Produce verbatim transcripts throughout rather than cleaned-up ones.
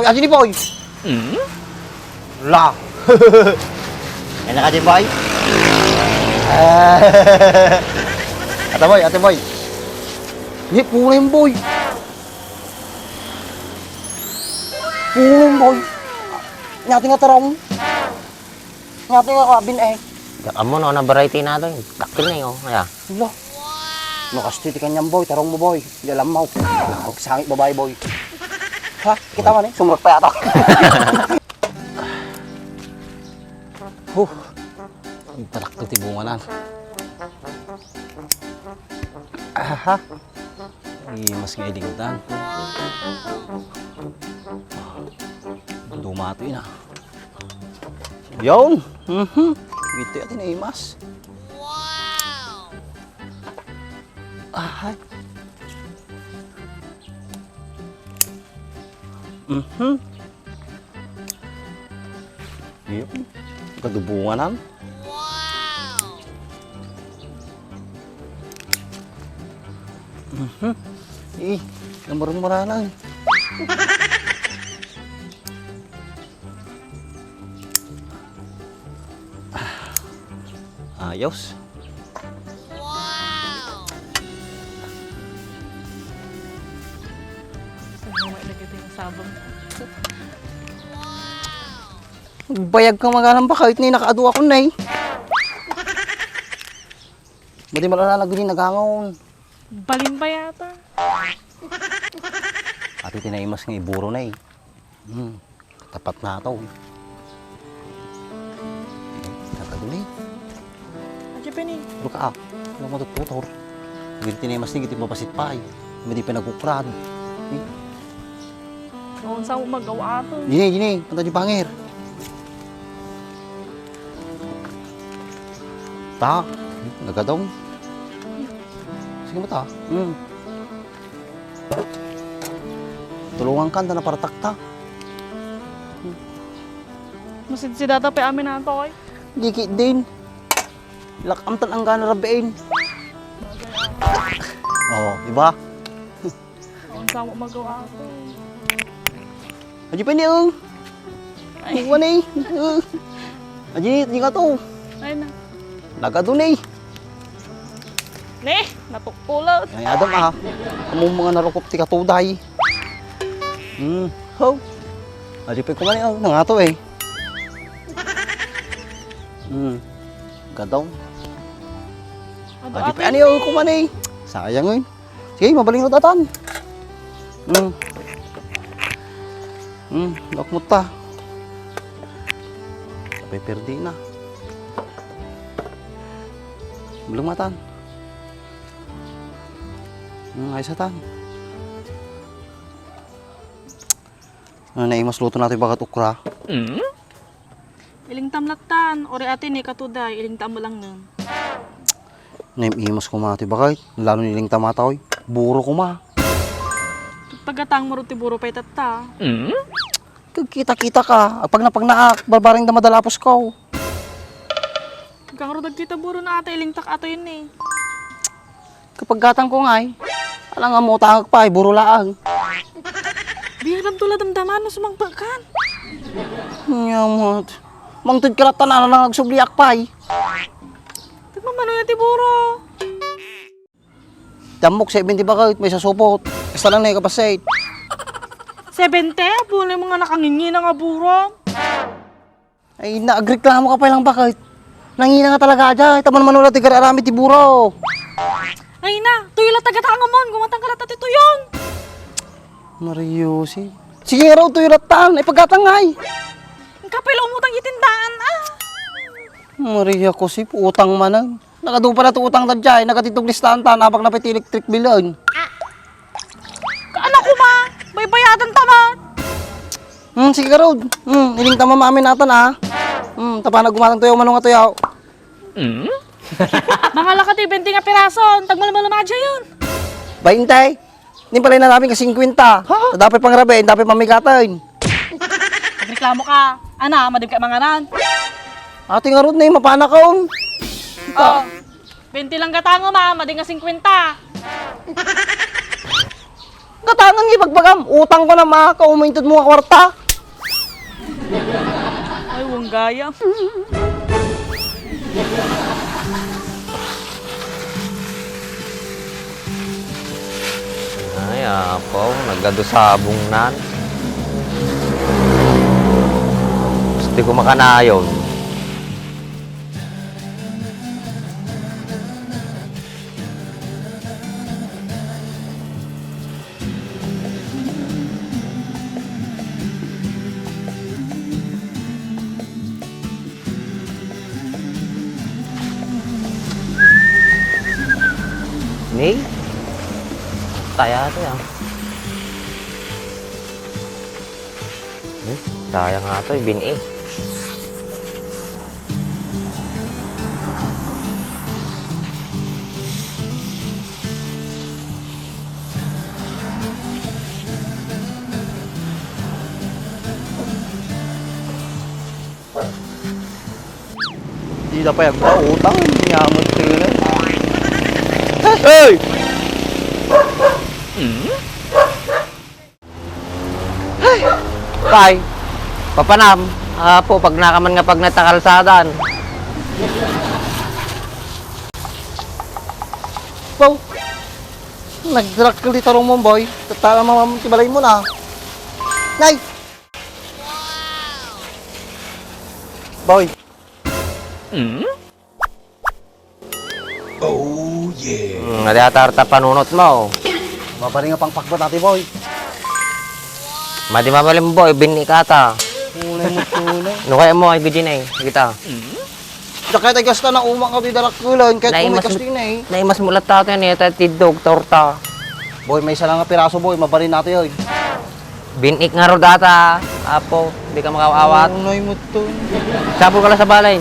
Ay, Jimboy! Hmm? La! Yan na ka, Jimboy? Ate Boy, Ate Boy. Di, puro yan, boy. Puro yan, boy. Nya ti nga tarong. Nya ti nga kabin, eh. Diak ammo no, na variety na to, eh. Dakkel na, eh, oh. Kaya. Ala. No, kastoy ti kaniam, boy. Tarong mo, boy. Di alam mo. Magsangit babae, boy. Ha? Kita man, eh. Sumurot pa yata. Huh. Iparakto ti bunganan. Aha. Ay, mas nga ilingtan. Dumato yun, ah. Yun. Mhm. Ito yung tinaimas. Wow! Ahay. Mhm. Yun. Kadubunganan. Wow! Mhm. Eh, namurmuranan. Ayos. Wow! Ano nga ilagay din ang sabon? Wow! Bayag ka magalang pa kahit ni nakaadu ako na eh. Madi malala na gini nagangon. Balin pa yata. Ati tinaimas nga iburo na eh. Hmm. Tapat na to. Tataguni. Adya pa ni. Pero ka, ah. Wala matututor. Giti ni mas ni giti mabasit pa, eh. Hindi pa nagukrad. Eh. Unsa mo magawa ato? Dini, dini. Panta di pangir. Ta, nagadong. Sige mo ta. Hmm. Tulungan ka, anta na para takta. Masidsidata pay amin ato, oy. Dikit din. Lakamtan ang gana rabiin. Oh, di ba? Ang sama magawa ako. Adi pa ni, oh. Ay. Kuha ni. Oh. Adi, di ka to. Ay na. Nagado ni. Ne, natukkulan. Ay, adam, ah. Amo mga narukop ti katuday. Hmm. Ho. Adi pa kumani, oh. Nangato, eh. Hmm. Gadong. Adu, adi pa, adu, ani, oh, kumani. Sayang, eh. Sige, mabaling na datan. Hmm. Hmm, lakmut ta. Sabay perdi na. Bulong matan. Hmm, ayos atan. Ano na imas luto natin bagat okra? Ilingtam lattan, uri ati ni katuday, ilingtam mo lang nun. Naimas kuma ti bagay, lalo ni ilingtam ata, oy. Buro kuma. Paggatang mo ti buro pay tatta. Kagkita-kita ka, agpagna-pagnaak, barbareng da madalapos ko. Kangro dagkita buro na ata ilingtak ato yun eh. Kapag gatang ko ngay, alang nga mo utangak pay, buro laang. Di alam to la damdaman no sumangpet kan. Nyamat. Mangted ka ratan, alang nga agsubliak pay. Tagmamano ya ti buro. Ti ammok, seventy baket, may sasupot. Basta lang na ikapasit. Seventy? Apo na yung mga nakangingina nga buro. Ay, na, agreklamo ka pay lang baket. Nangina nga talaga, adya. Ita man manula ti gar-aramid ti buro. Ay na, tuyo la tagatangam mon. Gumatang ka la ta ti tuyon. Maria Jose. Sige nga raw, tuyo la tan. Ay, paggatang ngay. Ang kapay la umutang itindaan, ah. Maria Jose, utang manen. Nagadu pay la ti utang ta jay, nagatitog listahan ta, napakna pay ti electric bill-en. Ka anak ko ma, baybayadan ta man. Hmm, sige garud. Hmm, iling ta mamamin atan, ah. Hmm, tapana gumatang tuyo, mano nga tuyo. Mangala ka ti bente nga pirason, tagmalmalama dya yun. Bainte. Ni pala na namin ka singkwenta. Ha? Dapat pang rabe, dapat pamigatin. Nagreklamo ka. Ana, madim ka manganan. Ate nga rod na yung mapana ka, um. Oh, bente lang gatango ma, madim nga singkwenta. Katangan nga ibagbagam, utang ko na makaumintod mo nga kwarta. Ay, wanggaya. Ay, apaw, nagadu sabong nan. Gusto ko makanayon. Ni? Kaya to yan. Hmm? Sayang nga to, eh, bin-i. Di na pay agpautang, niyamot kayo na. Hey! Pay, papanam, apo, pag nakaman nga pag natakalsadan. Wow! Nagdrakkel ti tarong mo, boy. Tattala mamam ti balay mo na. Nay! Boy. Hmm? Oh, yeah. Hmm, adi atar ta panunot mo. Mabari nga pangpakbat ati, boy. Madi mabalin, boy, bin-i ka ta. Tunay mo, tunay. No kaya mo, ay, bidin, eh, kita. Dakay tayo gasta na umak nga di darakkulan, kahit Naimas kumay mo, kasting na, eh. Naimas mo latta to yan, eh, ta tiddog, torta. Boy, may isa lang nga piraso, boy, mabari natin, oy. Bin-i ka ngarud ata, apo, di ka makaawat. Tunay mo to. Sabol ka lang sa balay.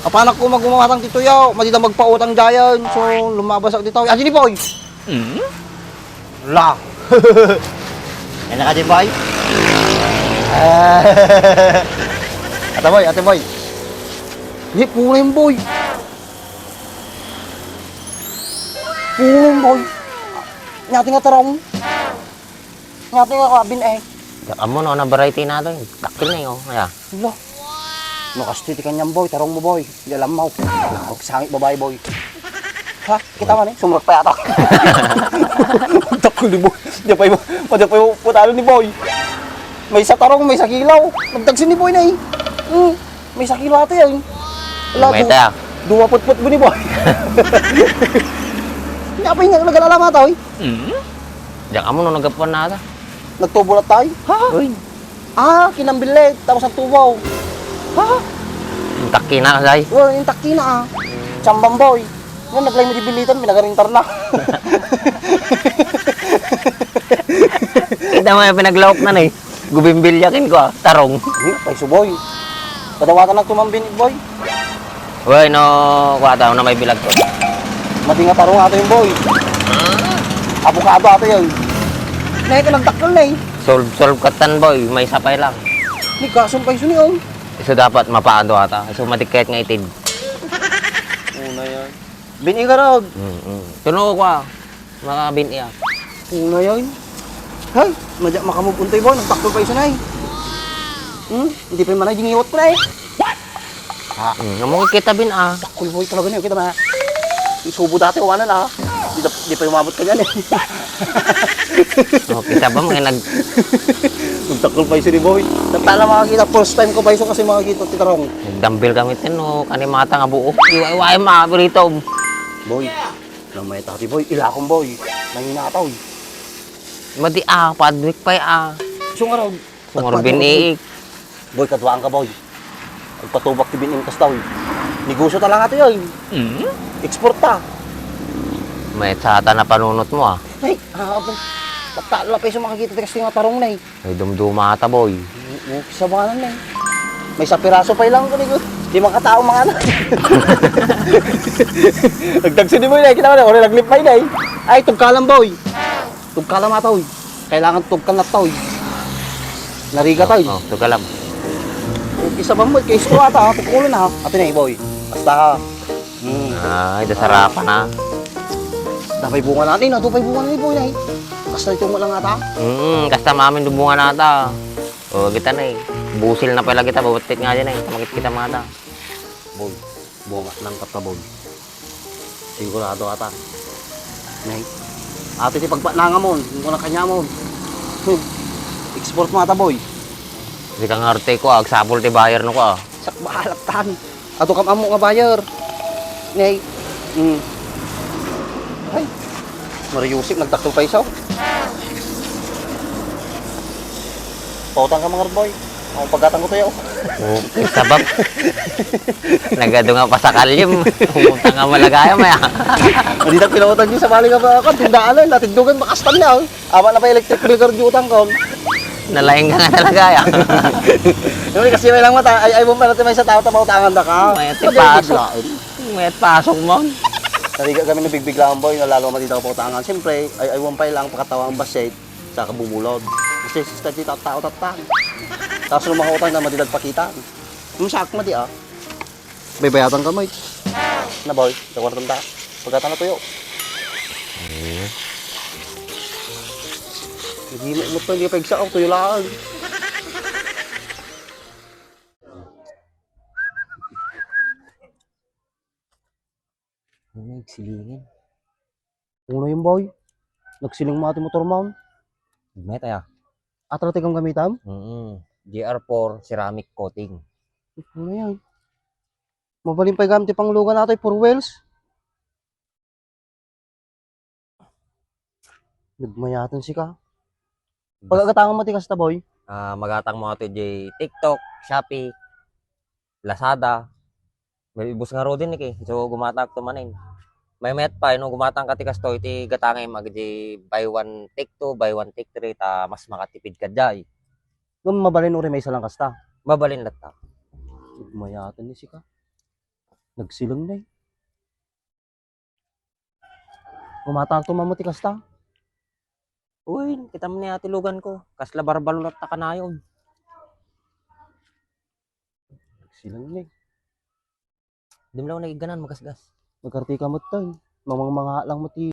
Apanak ko magumatang ti tuyaw, madida magpautang dayan. So, lumabasak dito. Ayan ni boy. Hmm? La. Yan na ka din, boy. Ah. Ate boy, ate boy. Ni, puro yung boy. Puro yung boy. Nyati nga tarong. Nga, tingnan ko, bin-i. Diak ammo no, ano variety na to, eh. Dakkel na, eh, oh. Kaya. Hala. No, kastoy ti kaniam, boy. Tarong mo, boy. Di alam mo. Nagsangit babae, boy. Ha? Kita man, eh. Sumurot pa yata. Dakkel ni boy. Diak pa yung, diak pa yung putalo ni boy. May isa tarong, may isa kilaw. Nagtagsin ni boy na, eh. Hmm. May isa kilaw ata yan. Ala, May du-, ita. Duwa putput mo ni boy. Nga pa yung nag-alala mata, oy. Hmm? Diak ammo no, nagapuan na ata. Nagtubo na tayo? Ha? Uy. Ah, kinambilit. Tapos ang tubaw. Ha? Ang takki na, say. Well, yung takki na, ah. Sambang boy. Nga, naglay mo di bilitan, pinagarintar na. Kita mo yung pinaglawak na, eh. Gubimbilyakin ko, ah. Tarong. Hindi, paiso boy. Padawatan na tumambin, boy. Uy, no, kuha tao na may bilag ko. Mati nga tarong ato yung boy. Abukado ato yun. Nay, ka nagdakkel na eh. Solve, solve katan, boy. May sapay lang. Ni kason pa iso ni, oh. Iso dapat mapaado ata. Iso madikit nga itid. Una yan. Bin-i ka raw. Mm, mm. Tuno ko, ah. Mga bin-i, ah. Una yan. Hay, madya makamove on tayo, boy. Nagdakkel pa iso na eh. Hmm? Hindi pa yung manay, gingiwat ko na eh. Ha? Hmm, amo kita bin, ah. Dakkel boy talaga niya, kita na. Yung subo dati, wala na. Di, di pa umabot ka niyan eh. Oh, kita ba, mga nag- Nagdakkel pa iso ni boy. Tantala makakita, first time ko pa iso kasi makakita ti tarong. Nagdambil kami tin, no, kanimata nga buo. Iwa-iwa yung mga burrito. Boy, namay tati boy, ilakong boy. Nanginataw eh. Madi, ah, padwik pa, ah. Iso nga raw. Sumarbin, eh. Boy, kaduaan ka, boy. Agpatubak ti bin-i kas tao, eh. Negosyo talaga to, eh. Mm? Export ta. May tsata na panunot mo, ah. Ay, ah, boy. Patala pa iso makakita ti kas nga tarong na, eh. Ay, dumduma ata, boy. Sabangan na, eh. May sa piraso pa ilang ko, eh. Di makatao, mga anak. Nagtagsi ni boy na, eh. Kita mo na, wala naglipay na, eh. Ay, tugkalan, boy. Tugkalan ata, oy. Kailangan tugkalan na to, oy. Narigat, oy. Oh, tugkalan. Isa ba mo, kay isko ata, ha? Pagkulo na, ha? Ato na, eh, boy. Basta, ha? Hmm. Ay, dasarapan na. Dapay bunga natin, ha? Dapay bunga na, eh, boy, na, eh. Kasta ito mo lang ata? Mm, kasta mamin dubungan ata. O, kita na eh. Busil na pala kita, babuttit nga dyan eh. Makit kita mga ata. Boy, bungas lang pagkabon. Sigurado ata. Nay. Ato ti pagpatnanga mo, yung ko na kanya mo. Hmm. Export mo ata, boy. Di ka nga arte ko, ah. Agsapol ti buyer no ko, ah. Sak bahalak tan. Ato kam ammo nga buyer. Nay. Hmm. Ay. Mariusip, nagtakto pa isaw. Pautang ka, mga boy. Ang pagkatang ko tayo. Okay, sabab. Nagado nga pasakalyem. Umutang nga malagayam, ya. Hindi na pinautang yung sa bali nga ba ako. Tindaan na, natindugan, makastan na, oh. Awa na pa electric breaker di utang ko. Nalaing ka nga talaga, ya. Yung kasi may lang mata, ay, ay, mo pala may sa tao, tapautangan da ka. May Pwede atipasok. Biglaan. May pasok mo. Nariga kami na bigbiglaan, boy, na lalo mati daw pautangan. Siyempre, ay, ay, mo pa ilang pakatawa ang basit. Saka bumulod. Kasi sa tita, tao tatang. Tapos nung makautang na, madi nagpakita. Nung sa akma di, ah. Baybayatan ka, Mike. Na, boy, sa kwartang ta. Pagkatang na tuyo. Eh. Hindi mo, mo to, hindi pa igsa, oh, tuyo lang. Ano yung silingin? Una yung boy. Nagsiling mo ati motor mo. Met aya. At talagang gamitam? Mm. G R four ceramic coating. Ano yan? Mabalin pa gamit panglugan nato, four wheels. Nagmayatan si ka. Pagagatangan mo ti kasta, boy. Ah, magatang mo ato di TikTok, Shopee, Lazada. May ibus nga rodin ni ki. So, gumatak to manin. May met pa, no, gumatang ka ti kastoy, ti gatangay mag di buy one, take two, buy one, take three, ta mas makatipid ka jay. Ngem mabalin uri may isa lang kasta. Mabalin latta. Mayatan ni sika. Nagsilang na eh. Gumatang to mamuti kasta. Uy, kita mo ni ati lugan ko. Kasla barbalo latta kanayon. Nagsilang na eh. Di mo lang nagiganan, magasgas. Nagkartika mo tayo. Mamang mga lang mo ti